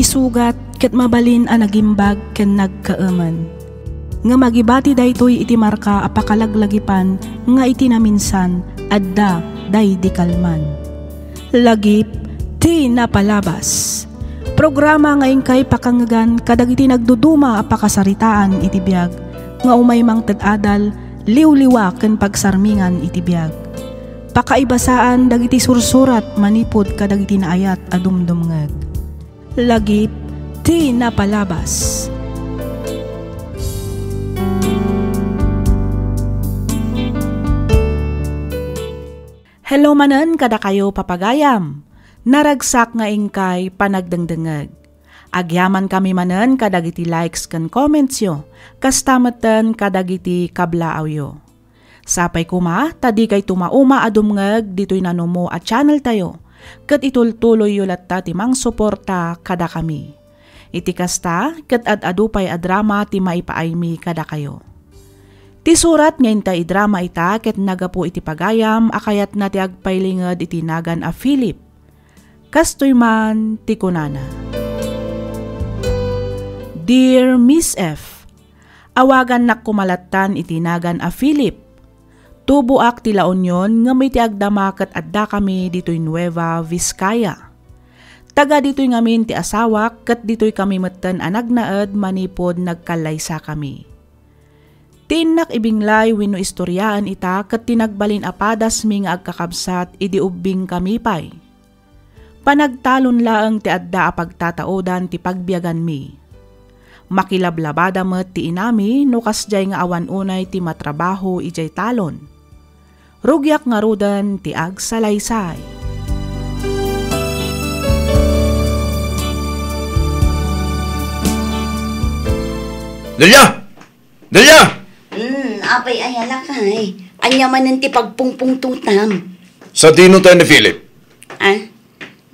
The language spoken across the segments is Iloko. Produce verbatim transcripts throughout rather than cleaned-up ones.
sugat ket mabalin a nagimbag ken nagkaemen. Ngem agibati daytoy iti marka a pakalaglagipan nga iti naminsan, adda daydi kalman. Lagip ti napalabas. Programa nga inkay pakangegan kadagiti nagduduma a pakasaritaan iti biag nga umay mangted adal, liwliwa ken pagsarmingan iti biag. Pakaibasaan dagiti sursurat manipud kadagiti naayat a dumdumngeg. Lagip ti napalabas. Hello manen kadakayo, papagayam. Naragsak nga inkay panagdengdengngeg. Agyamankami manen kadagiti likes ken commentsyo, kasta metten kadagiti kablaawyo. Sapay koma ta dikayto mauma a dumngeg ditoy nanumo a channeltayo, ket itultuloyyo latta ti mangsuporta kadakami. Iti kasta, ket ad-adu pay a drama ti maipaaymi kadakayo. Ti surat nga inta idrama ita ket nagapu iti pagayam a kayatna ti agpailinged iti nagan a Philip. Kastoy man ti kunana, Dear Miss F, awagannak koma lattan iti nagan a Philip. Tuboak ti La Union ngem iti agdama ket addakami ditoy Nueva Vizcaya. Taga ditoy ngamin ti asawak ket ditoy kami metten a nagnaed manipud nagkallaysakami. Ti innak ibinglay wenno istoriaen ita ket ti nagbalin a padasmi nga agkakabsat idi ubbingkami pay. Panagtalon laeng ti adda a pagtataodan ti pagbiaganmi. Makilablabada met ti inami no kasdiay nga awan unay ti matrabaho idiay talon. Rugiak ngaruden ti agsalaysay. Delia! Delia! Hmm, apay aya lakay? Ania manen ti pagpungpungtotam? Sadino tayo ni Philip? Ah?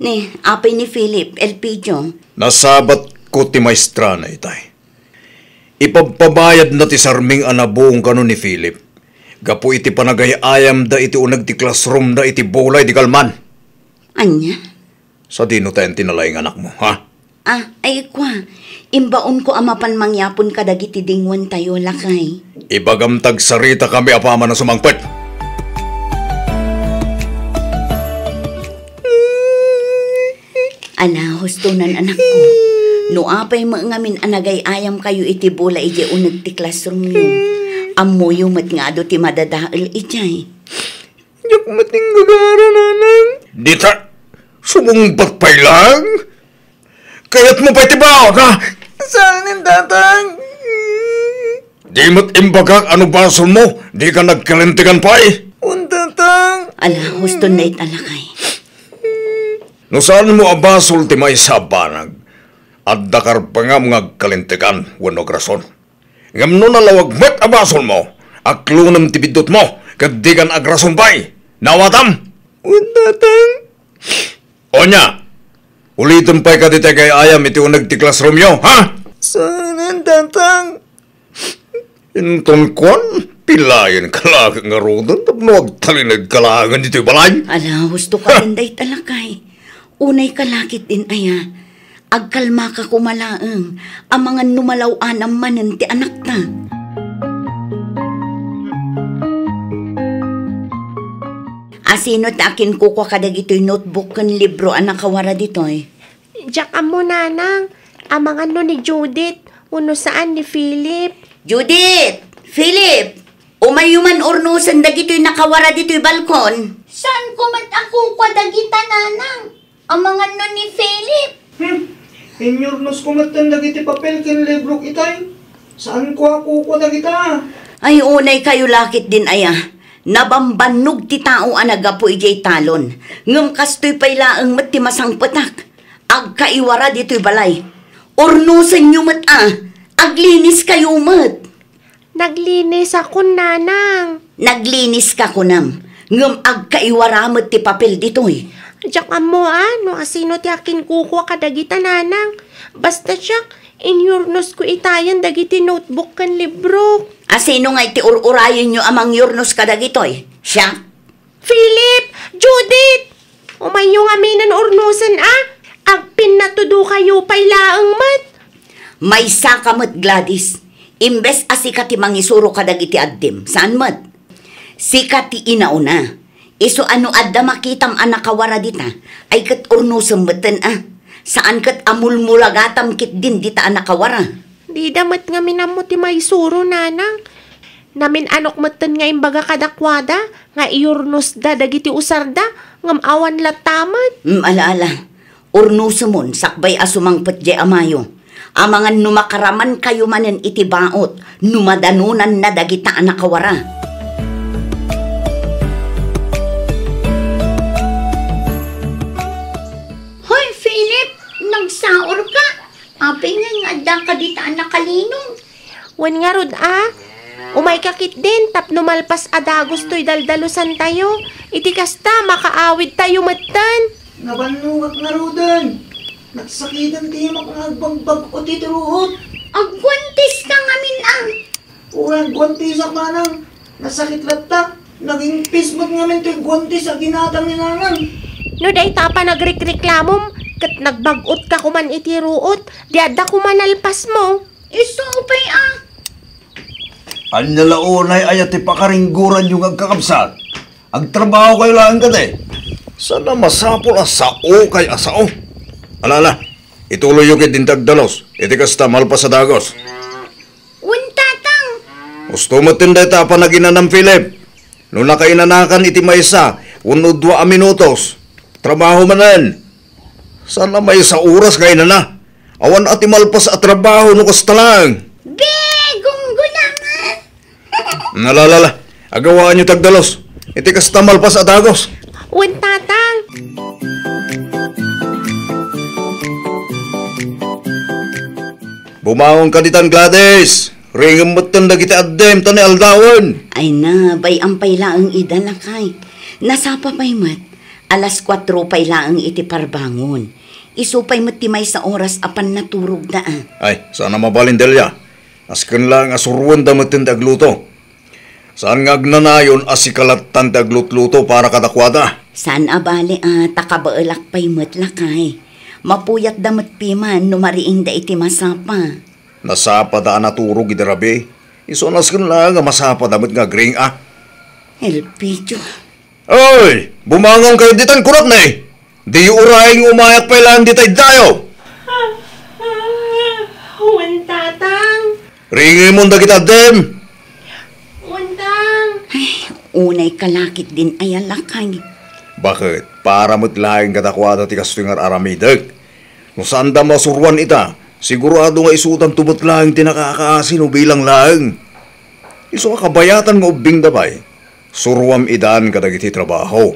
Ni, apay ni Philip, Elpidio? Nasabatko ti maestrana itay. Ipabpabayadna ti sarming a nabung kano ni Philip gapu iti panagay-ayamda iti uneg ti classroomda iti bulay di kalman. Ania? Sadino tayo ti nalaing anakmo, ha? Ah, ay, kua, imbaonko a mapan mangyapon kadagiti dinguantayo, lakay. Ibagam ta agsaritakami apaman a sumangpet. Ala, hustonan, anakko. No apay met ngamin a nagay-ayamkayo iti bulay idiay uneg ti classroomyo, ammoyo met nga adu ti madadael idiay. Diak met inggagara, nanang. Dita, sumungbat pay lang. Kayatmo pay ti baon, ha? Saan, tatang? Di met imbagak a no basolmo, dika nagkalintegan pay. Un, tatang. Ala, husto na ita, lakay. No saanmo a basol ti maysa a banag, adda karpengam nga agkalintegan wenno agrason. Ngem no nalawag met a basolmo, aklonem ti biddutmo, ket dikan agrason pay. Naawatam? Wen, tatang. Onya, uliten pay kadi ti agay-ayam iti uneg ti classroomyo, ha? Saan, tatang? Inton kuan, pilayen ka laeng ngaruden tapno agtalineg ka laengen ditoy balay. Ala, husto ka din dayta, lakay. Unay ka lakit din aya. Agkalmaka koma laeng, amangan no malaw-anam manen ti anakta. Asino ti akinkukua kadagitoy notebook ken libro a nakawara ditoy? Diak ammo, nanang. Amangan no ni Judith, wenno saan ni Philip. Judith! Philip! Umayyo man urnosen dagitoy nakawara ditoy balkon. Saanko met a kukua dagita, nanang. Amangan no ni Philip. Hmm. Inyurnosko metten dagiti papel ken librok itay. Saanko a kukua dagita. Ay, unay kayo lakit din aya. Nabambannog ti tao a naggapu idiay talon. Ngem kastoy pay laeng met ti masangpetak. Agkaiwara ditoy balay. Urnosenyo met a. Aglinis kayo met. Naglinisakon, nanang. Naglinis ka kunam, ngem agkaiwara met ti papel ditoy. Diak ammo a no asino ti akinkukua kadagita, nanang. Basta siak, inyurnosko itayan dagiti notebook ken libro. Asino ngay ti ur-urayenyo a mangyurnos kadagitoy? Siak? Philip! Judith! Umayyo ngamin a urnosen a. Agpi Innatudokayo pay laeng met. Maysaka met, Gladys. Imbes a sika ti mangisuro kadagiti addim, saan met? Sika ti inauna. Isu a no adda makitam a nakawara dita, ay ket urnosem metten a. Saan ket a mulmulagatam ketdin dita a nakawara. Dida met ngamin ammo ti maisuro, nanang. Namin-anok metten nga imbaga kadakuada nga iurnosda dagiti usarda, ngem awan latta met. Mm, ala, ala. Urnosem sakbay a sumangpet diay amayo. Amangan no makaramankayo manen iti baot no madanonanna dagita a nakawara. Hoy, Philip, nagsaorka? Apay nga addaka dita a nakalinong? Wen ngarud a, umayka ketdin tapno malpas a dagus toy daldalusantayo. Iti kasta, makaawidtayo metten. Nabannogak ngaruden. Nagsakiten ti imak nga agbagbag-o ti ruot. Agguantiska ngamin a. Uray agguantisak, manang. Nasakit latta. Nagingpis met ngamin ti guantis a ginatang ni nanang. No dayta a panagrikreklamom, ket nagbag-otka koman iti ruot, di adda koma nalpasmo. Isu pay a. Ania la unay aya ti pakaringgoranyo nga agkakabsat? Agtrabahokayo laeng kadi. Saan a masapul a saokay a sao. Ala, ala, ituloyyo ketdin ti agdalus. Iti kasta, malpas a dagus. Wen, tatang. Husto metten dayta a panaginanam, Philip. No nakainanakan iti maysa wenno dua a minutos, trabaho manen. Saan a maysa oras nga inana. Awan a ti malpas a trabaho no kasta laeng. Be, gunggonangan. Ala, ala, ala. Agawaanyo ti agdalus. Iti kasta, malpas a dagus. Wen, tatang. Bumangonka ditan, Gladys. Ringem metten dagiti addim ta ni aldawen. Ay na, bay-am pay laeng ida, lakay. Nasapa pay met. Alas kuatro pay laeng iti parbangon. Isu pay met ti maysa oras a pannaturogda a. Ay, saan a mabalin, Delia. Asken laeng a suroenda metten ti agluto. Saan nga agnanayon a sika lattan ti aglutluto para kadakuada? Saan a bale a ta kabaelak pay met, lakay. Mapuyatda met piman no mariingda iti masapa. Nasapada a naturog idi rabii. Isu a nasken laeng a masapada met nga agring a. Elpidio. Oy! Bumangonkayo ditan, kunak ni! Diyo urayen nga umayak pay laeng dita iddayo! Wen, tatang. Ringimon dagiti addim! Wen, tang. Ay, unay kalakit din ay alakay. Baket, para met laeng kadakuada ti kastoy nga ar-aramidek. No saanda masuroan ita, sigurado nga isudanto met laeng ti nakakaasi no bilang laeng. Isu a kabayatan nga ubbingda pay, suroam idan kadagiti trabaho.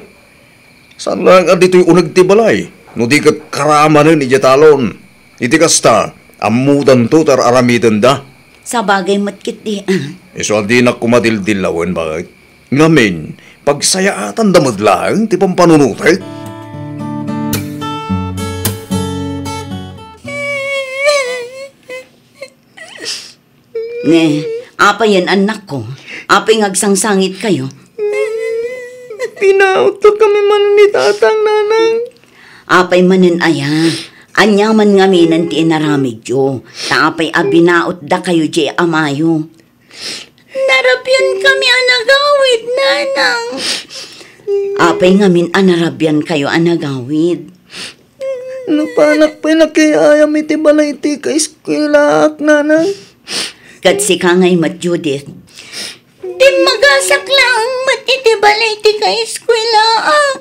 Saan laeng a ditoy uneg ti balay, no di ket karamanen idiay talon. Iti kasta, ammodanto ti ar-aramidenda. Sabagay met ketdi a. Isu a dinak koma dildillawen, baket. Ngamin, pagsayaatanda met laeng ti pampanunotek. Ne, apayen, annakko? Apay nga agsangsangitkayo? Binaotta kami manen ni tatang, nanang. Apay manen aya? Ania man ngaminen ti inaramidyo? Ta apay a binaotdakayo diay amayo? Narabian kami a nagawid, nanang. Apay ngamin a narabiankayo a nagawid? Napanak pay nakiayam iti balay ti kaeskuelaak, nanang. Ket sika ngay met, Judith? Dimmagasak laeng met iti balay ti kaeskuelaak.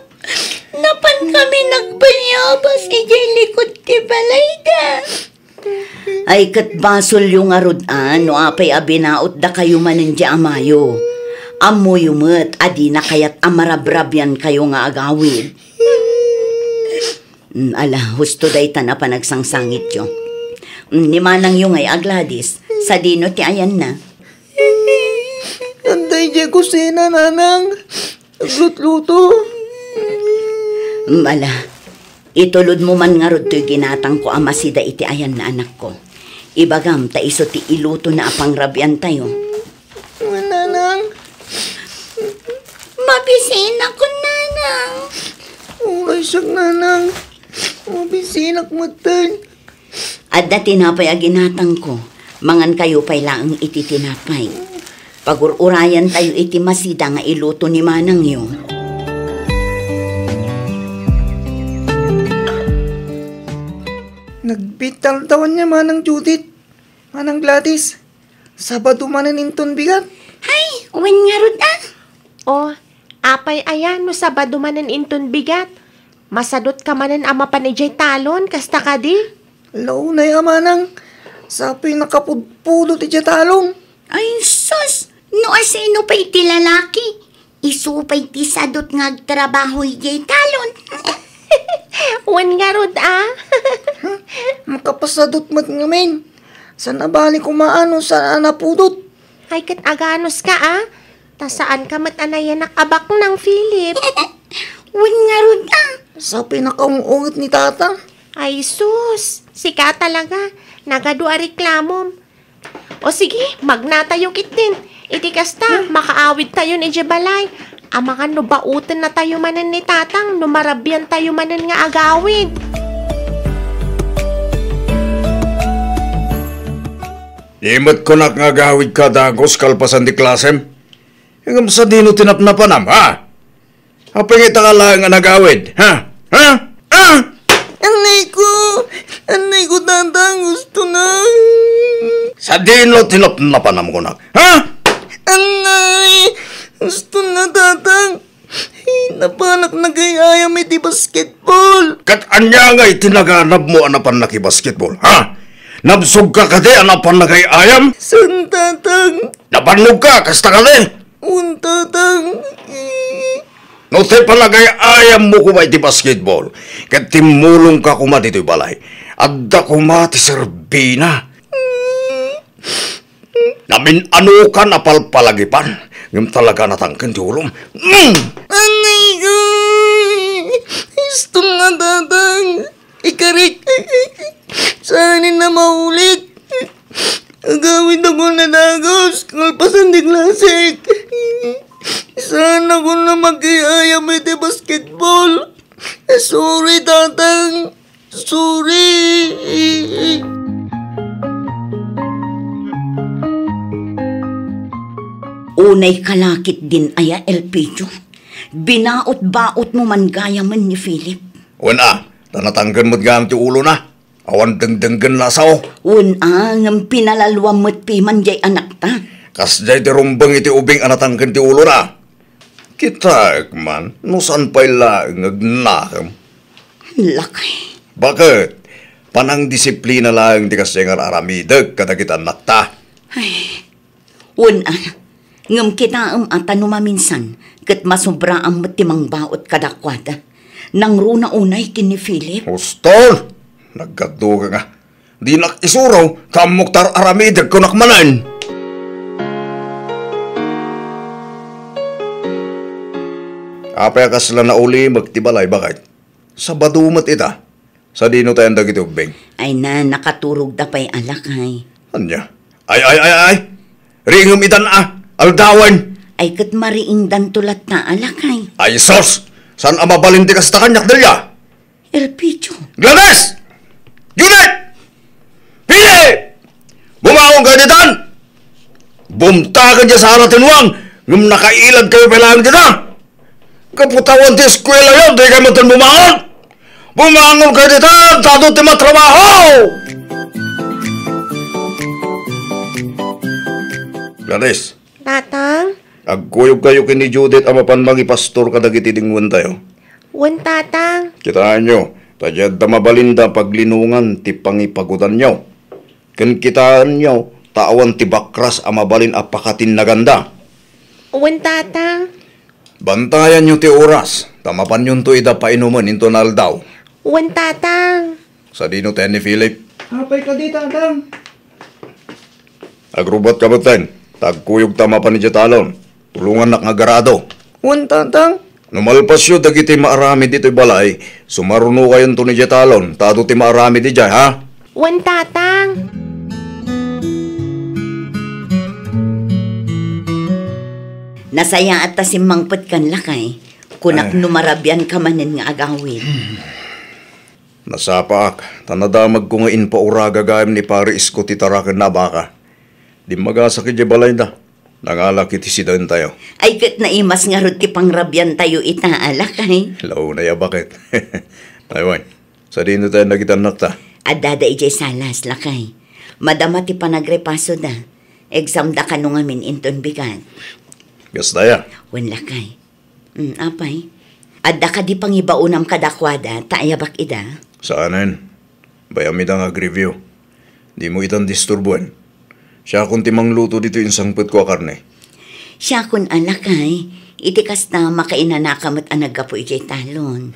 Napan kami nagbayabas idiay likud ti balayda. Ay, ket basolyo ngarud a no apay a binaotdakayo manen diay amayo. Ammoyo met a dina kayat a marabrabiankayo nga agawid. Mm, ala, husto daytan a panagsangsangityo. Mm, ni manangyo ngay a Gladys, sadino ti ayanna? Adda idiay kusina, nanang. Aglutluto. Mm, ala, itulodmo man ngarud toy ginatangko a masida iti ayanna, anakko. Ibagam ta isu ti ilutona a pangrabiantayo. Wen, nanang. Mabisinakon, nanang. Uray siak, nanang. Mabisinak metten. Adda tinapay a ginatangko. Mangankayo pay laeng iti tinapay. Pagur-urayantayo iti masida nga iluto ni manangyo. Nagbiit ti aldaw ania, Manang Judith, Manang Gladys. Sabado manen inton bigat. Hay, wen ngarud a. O, apay aya no Sabado manen inton bigat? Masadutka manen a mapan idiay talon, kasta kadi? Launay a manang, sapay nakapudpudot idiay talon. Ay, sus! No asino pay ti lalaki, isu pay ti sadut nga agtrabaho idiay talon. Wen ngarud a. Makapasadut met ngamin. Saan a bali koma no saan a napudot. Ay, ket aganuska a. Ta saanka met a nayanak a baknang, Philip. Wen ngarud a. Sapay nakaung-unget ni Tata. Ay sus, sika talaga. Nagadu a reklamom. O sige, magnatayo ketdin. Iti kasta, makaawidtayon idiay balay. Amangan no bautennatayo manen ni Tatang no marabiantayo manen nga agawid. Di met kunak nga agawidka dagus kalpasan ti klasem. Ngem sadino ti napnapanam, ha? Apay nga ita ka laeng a nagawid, ha? Ha? Ha? Annay ko! Annay ko, Tatang! Gusto na! Sadino ti napnapanam kunak, ha? Annay! Gusto na, Tatang! Napanak nagay-ayam iti basketball! Ket ania nga iti naganabmo a napan nakibasketball, ha? Nabsogka kadi a napan nagay-ayam? Saan, Tatang? Nabannogka, kasta kadi? Wen, Tatang. No ti panagay-ayammo koma iti basketball, ket timmulongka koma ditoy balay, adda koma ti serbina. Namin-anokan a palpalagipan, ngem talaga natangken ti ulom. Mm! Anay ko! Istom nga, Tatang! Ikarik! Saan na maulit? Agawid ako na dagus, kalpasan ti klasek. Saan ako na makiayam iti basketball? Sorry, Tatang. Sorry. Unay kalakit din aya, Elpidio. Binaot-baot mo man gayamen ni Philip. Wen a, ta natangken met gayam ti ulona. Awan dengdenggen la a sao. Wen a, ngem pinalalwam met piman jay anakta. Kasjay ti rumbeng iti ubing a natangken ti ulona. Kitaek man, no saan pay laeng nga agnakem. Lakay. Baket, panangdisiplina laeng ti kasjay nga ar-aramidek kadagiti annakta. Ay, wen a, ngem kitaem a ta no maminsan, ket masobraam met ti mangbaot kadakuada. Nangruna unay ken ni Philip. Huston! Nagkadduka nga. Dinak isuro, ta ammok ta ar-aramidek kunak manen. Apay a kasla naulimek ti balay, baket? Sabado met ita. Sadino tayan dagiti ubbing? Ay na, nakaturogda pay a lakay. Ania? Ay, ay, ay, ay! Riingem itan a! Aldawen! Ay, ket mariingdanto latta a lakay. Ay, sus! Saan a mabalin ti kasta kaniak, Delia? Elpidio. Gladys! Judith! Pili! Bumangon kayo ditan! Bumtaken diay sala ti nuang, ngem nakailad kayo pay laeng dita! Gapu ta awan ti eskuelayo, di kayo metten bumangon! Bumangon kayo ditan! Tadu ti matrabaho! Gladys. Tatang? Agkuyog kayo ken ni Judith a mapan mangipastor kadagiti dingwentayo. Wen, Tatang. Kitaenyo, ta diadda mabalinda paglinongan ti pangipagutanyo. Ken kitaenyo, ta awan ti bakras a mabalin a pakatinnaganda. Wen, Tatang. Bantayanyo ti oras, ta mapanyonto ida painumen inton aldaw. Wen, Tatang. Sadino tayan ni Philip? Apay kadi, Tatang? Agrubot ka metten, ta agkuyogta mapan idiay talon. Tulongannak nga agarado. Wen, Tatang. No malpasyo dagiti maaramid ditoy balay, sumarunokayonton idiay talon, ta adu ti maaramid idiay, ha? Wen, Tatang. Nasayaat ta simmangpetkan, lakay. Kunak, eh, no marabianka manen nga agawid. Nasapaak, ta nadamagko nga impaura gagaem ni Pare Isko ti tarakenna a baka. Dimmagasakto idiay balayda. Nangalak iti sidaentayo. Ay, ket naimas ngarud ti pangrabiantayo ita, a lakay. Launay a baket. Ay, wen, sadino tayo dagiti annakta? Addada idiay salas, lakay. Madama ti panagrepasoda. Examda kano ngamin inton bigat. Kasta aya? Wen, lakay. Mm, apay? Adda kadi pangibaonam kadakuada, ta ayabak ida? Saanen. Bay-am ida nga agreview. Dimo itan disturbuen. Siakon ti mangluto ditoy insangpetko a karne. Siakon a lakay, iti kasta, makainanaka met a naggapu idiay talon.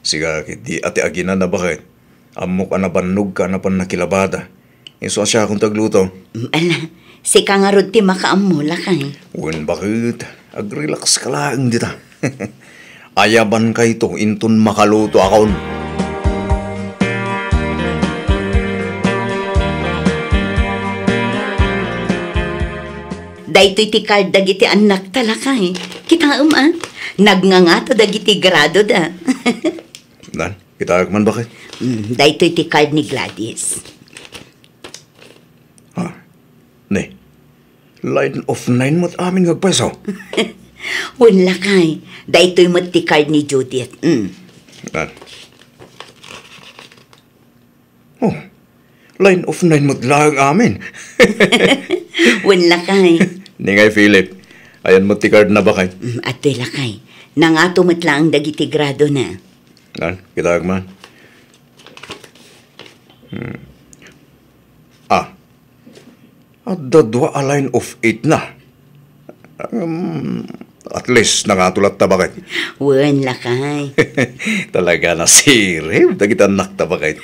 Sika ketdi a ti aginan a baket. Ammok a nabannogka a napan nakilabada. Isu a siakon ti agluto. Mm, ala, sika ngarud ti makaammo, lakay. Wen baket, agrelaxka laeng dita. Ayabankayto inton makalutoakon. Daytoy ti card dagiti annakta, lakay. Kitaem, a? Nagngangato dagiti gradoda. Nan, kitaek man, baket? Mm, daytoy ti card ni Gladys. Ha? Ne, line of nine met amin nga agpayso? Wen, lakay, daytoy met ti card ni Judith. Mm. Nan. Oh, line of nine met laeng amin. Wen, lakay. Ni ngay, Philip, ayan met ti card na, baket? Mm, adtoy, lakay. Nangato met laeng dagiti gradona. Nan, kitaek man. Hmm. Ah. Adda dua a line of eight na. Um, at least, nangato latta, baket? Wen, lakay. Talaga, nasirib dagiti annakta, baket?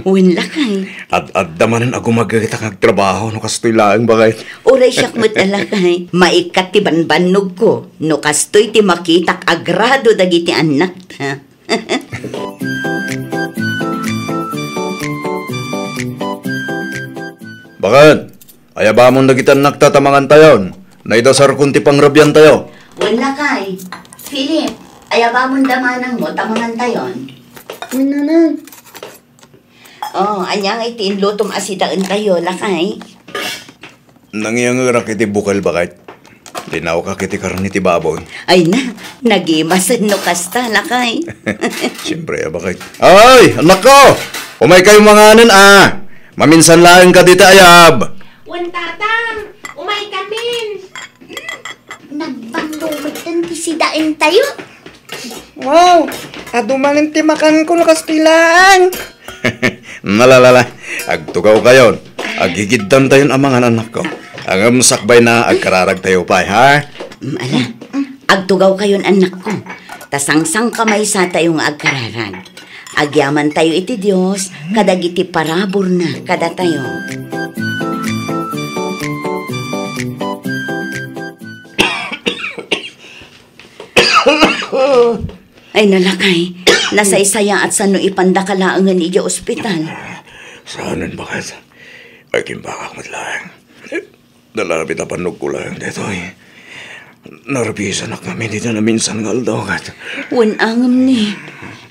Wen, lakay. Ad-adda manen a gumagayta nga agtrabaho no kastoy laeng, baket? Uray siak met a lakay. Maikkat ti banbannogko no kastoy ti makitak a grado dagiti annakta. Baket, ayabamon dagiti annakta ta mangantayon. Naidasarkon ti pangrabiantayo. Wen, lakay. Philip, ayabamon da manangmo ta mangantayon. Wen, nanang. Oh, ania ngay ti inlutom a sidaentayo, lakay? Nangiyangerak iti bukel, baket. Linawkak iti karne ti baboy. Ay na, nagimasen no kasta, lakay. Siyempre, a, baket. Ay, annakko! Umaykayo manganen, a. Maminsan laeng kadi ti ayab. Wen, tatang, umaykamin. Nagbanglo metten ti sidaentayo. Wow! Adu manen ti makanko no kastoy laeng. Nalalala, agtugawkayon. Agigiddantayon a mangan, annakko. Ngem sakbayna, agkararagtayo pay, ha? Mm, ala, agtugawkayon, annakko. Ta sangsangkamaysatayo nga agkararag. Agyamantayo iti Dios kadagiti paraburna kadatayo. Ay, nalakay. Nasaysayaat sano ipandaka laengen idiay ospital. Saanen, baket. Ay, kimbagak met laeng. Nalabit a pannogko laeng daytoy. Narbisanak ngamin iti naminsan nga aldaw, ket. Wen, ngem ni,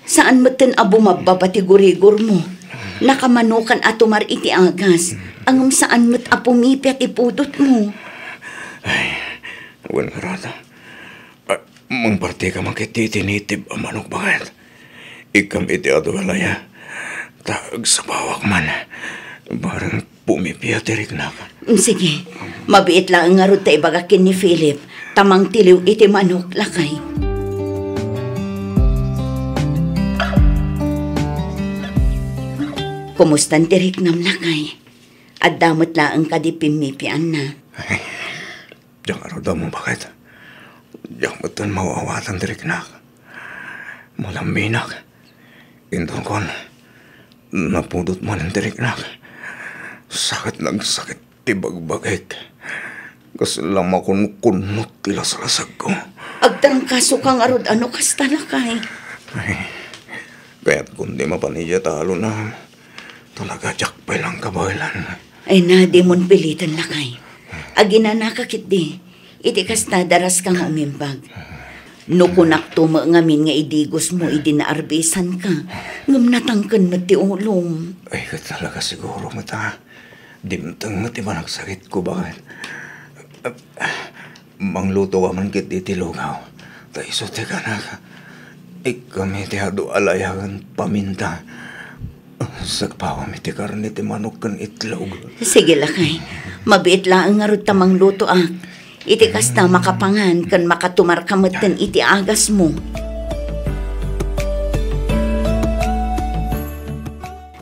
saan metten a bumabbaba ti gurigormo. Nakamanokan a tumar iti agas, ngem saan met a pumipia ti pudotmo. Ay, wen, ngarud. Ah, mangpartika man ketdi iti native a manok, baket. Ikkam iti adu a laya, ta agsabawak man. Bareng pumipia ti riknak. Mm, sige. Mabiit laeng ngarud ta ibagak ken ni Philip, ta mangtiliw iti manok, lakay. Kumustan ti riknam, lakay? Adda met laeng kadi pimmipianna? Diak ngarud ammo, baket. Diak metten maawatan ti riknak. Malamminak. Intonkon, napudot manen ti riknak. Sakit nga agsakit ti bagbagik. Kasla makunkunnot ti lasalasagko. Agtrangkasoka ngarud a no kasta, lakay. Ay, kayatko nga mapan idiay talon. Talaga, diak pay laeng kabaelan. Ay na, dimon piliten, lakay. Aginanaka ketdi. Iti kasta, daraska nga umimbag. No kunakto met ngamin nga idigosmo idi naarbisanka, ngem natangken met ti ulom. Ay, ket talaga siguro met a dimteng met ti panagsakitko, baket. Mangluto ka man ket iti lugaw. Ta isu ti kanak. Ikkami ti adu a layagen paminta. Sagpawam iti karne ti manok ken itlog. Sige, lakay. Mabiit laeng ngarud ta manglutoak. Iti kasta, makapangan ken makatumarka metten iti agasmo.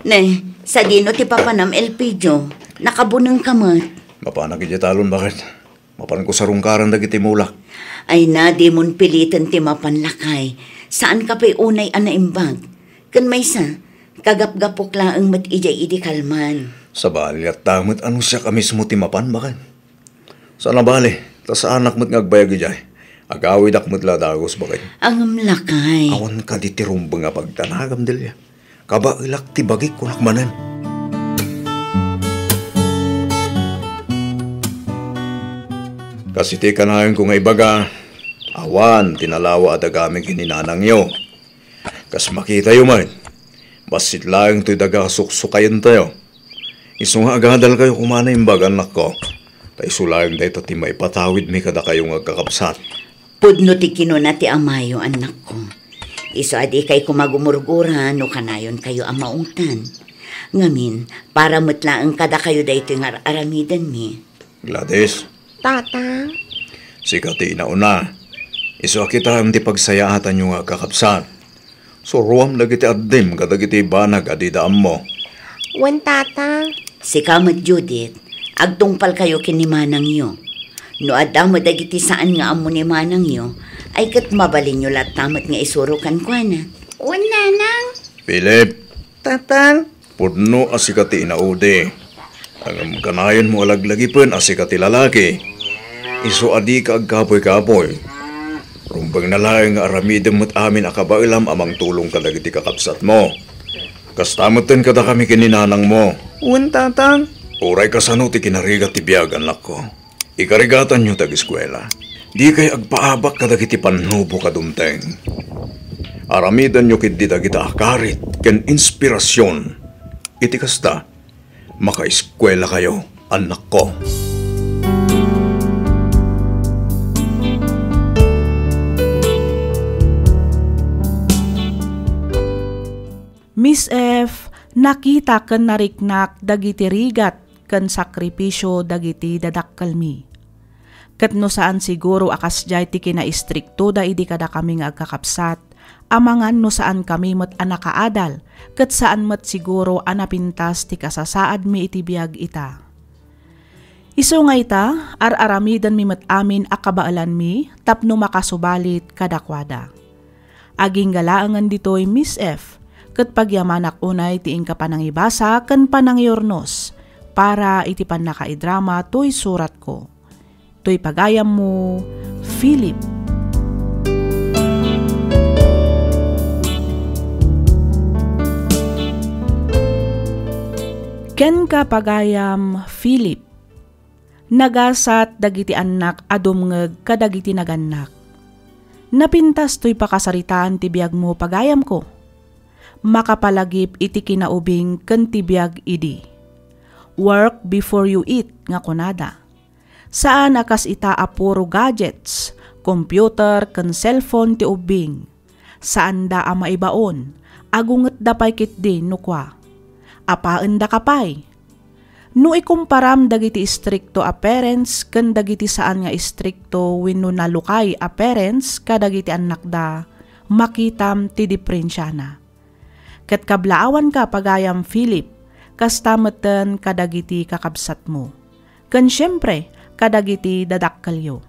Ne, sadino ti papanam, Elpidio? Nakabunengka met. Mapanak idiay talon, baket. Mapanko sarungkaran dagiti mulak. Ay na, dimon piliten ti mapan, lakay. Saanka pay unay a naimbag. Ken maysa, kagapgapok laeng met idiay idi kalman. Sabali, atta met a no siak a mismo ti mapan, baket. Saan a bale, ta saanak met nga agbayag idiay. Agawidak met la dagus, baket. Ngem, lakay. Awan kadi ti rumbeng a pagdanagam, Delia. Kabaelak ti bagik, kunak manen. Kas iti kanayon ko nga ibaga, awan ti nalawa a dagami ken ni nanangyo. Kas makitayo met, bassit laeng toy daga a suksukayentayo. Isu nga agadalkayo koma a naimbag, annakko, ta isu laeng dayta ti maipatawidmi kadakayo nga agkakabsat. Pudno ti kinuna ti amayo, annakko. Isu a dikay koma gumurgura no kanayonkayo a maungtan. Ngamin, para met laeng kadakayo daytoy nga ar-aramidenmi. Gladys. Tata. Sika ti inauna. Isu a kitaem ti pagsayaatanyo nga agkakabsat. Suroam dagiti addim kadagiti banag a dida ammo. Wen, Tata. Sika met, Judith, agtungpalkayo ken ni manangyo. No adda met dagiti saan nga ammo ni manangyo, ay ket mabalinyo latta met nga isuro kenkuana. Wen, Nanang. Philip. Tata. Pudno a sika ti inaudi. Ngem kanayonmo a laglagipen a sika ti lalaki. Isu a dika agkapuy-kapuy. Rumbengna laeng nga aramidem met amin a kabaelam a mangtulong kadagiti kakabsatmo. Kasta metten kadakami ken ni nanangmo. Wen, Tata. Uray kasano ti kinarigat ti biag, annakko. Ikarigatanyo ti ageskuela. Dikay agpaabak kadagiti pannubok a dumteng. Aramidenyo ketdi dagita a karit ken inspirasion. Iti kasta, makaeskuelakayo, annakko. Miss F, nakita ken nariknak dagiti rigat ken sakripisio dagiti dadakkelmi. Ket no saan siguro a kasdiay ti kinaistriktoda idi kadakami nga agkakabsat, amangan no saankami met a nakaadal, ket saan met siguro a napintas ti kasasaadmi iti biag ita. Isu nga ita, ar-aramidenmi met amin a kabaelanmi tapno makasubalit kadakuada. Agingga laengen ditoy, Miss F, ket pagyamanak unay ti inka panangibasa ken panangiurnos para iti pannakaidrama toy suratko. Toy pagayammo, Philip. Kenka, pagayam Philip. Nagasat dagiti annak a dumngeg kadagiti nagannak. Napintas toy pakasaritaan ti biagmo, pagayamko. Makapalagip iti kinaubing ken ti biag idi. Work before you eat, nga kunada. Saan a kas ita a puro gadgets, computer, ken cellphone ti ubbing. Saanda a maibaon, agungetda pay ketdi no kua, "Apaendaka pay." No ikumparam dagiti istrikto a parents ken dagiti saan nga istrikto wenno nalukay a parents kadagiti annakda, makitam ti diprensiana. Ket kablaawanka, pagayam Philip, kasta metten kadagiti kakabsatmo. Ken siempre, kadagiti dadakkelyo.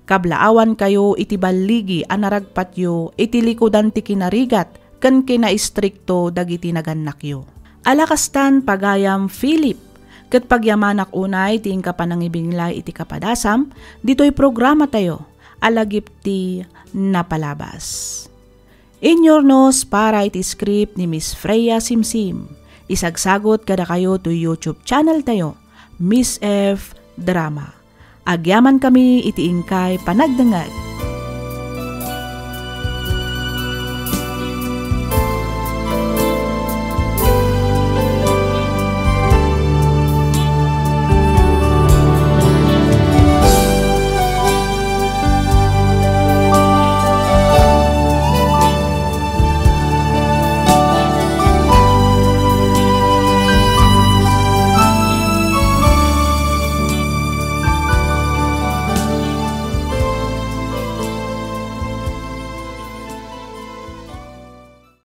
Kablaawankayo iti balligi a naragpatyo iti likudan ti kinarigat ken kinaistrikto dagiti nagannakyo. Ala kastan, pagayam Philip, ket pagyamanak unay ti inka panangibinglay iti kapadasam ditoy programatayo a lagip ti napalabas. Inyurnos para iti script ni Miss Freya Simsim. Isagsagot kadakayo toy YouTube channel tayo, Miss F Drama. Agyamankami iti inkay panagdengngeg.